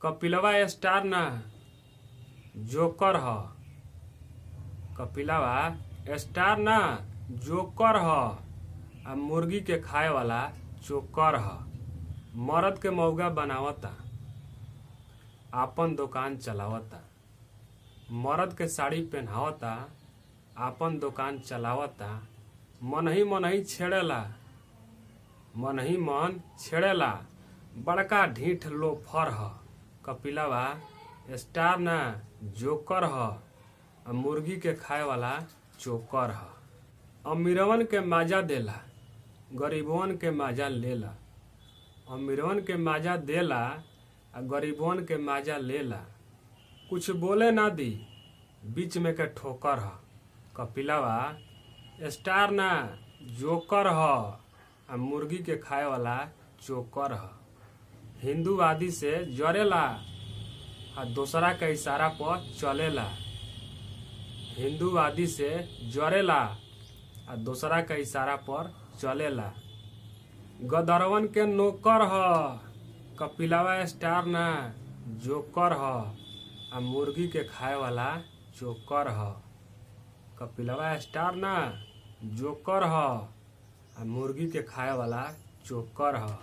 कपिलवा star ना joker ह। कपिलवा star ना जोकर ह आ मुर्गी के खाए वाला चोकर ह। मरद के मौगा बनावता, आपन दुकान चलावता। मरद के साड़ी पेन्हावता, आपन दुकान चलावता। मनही मनही छेड़ेला, मनही मन छेड़ेला, बड़का ढीठ लोफर ह। कपिलवा स्टार ना जोकर ह आ मुर्गी के खाए वाला चोकर ह। अमीरवन के माजा देला, गरीबवन के माजा लेला। अमीरवन के माजा देला आ गरीबवन के माजा लेला। कुछ बोले ना दी, बीच में के ठोकर ह। कपिलवा स्टार ना जोकर ह आ मुर्गी के खाए वाला चोकर ह। हिंदूवादी से जरेला आ दोसरा के इशारा पर चलेला। हिंदूवादी से जरेला आ दोसरा के इशारा पर चलेला। गदरवन के नौकर ह। कपिलवा स्टार ना जोकर ह आ मुर्गी के खाए वाला चोकर ह। कपिलवा स्टार ना जोकर ह आ मुर्गी के खाए वाला चोकर ह।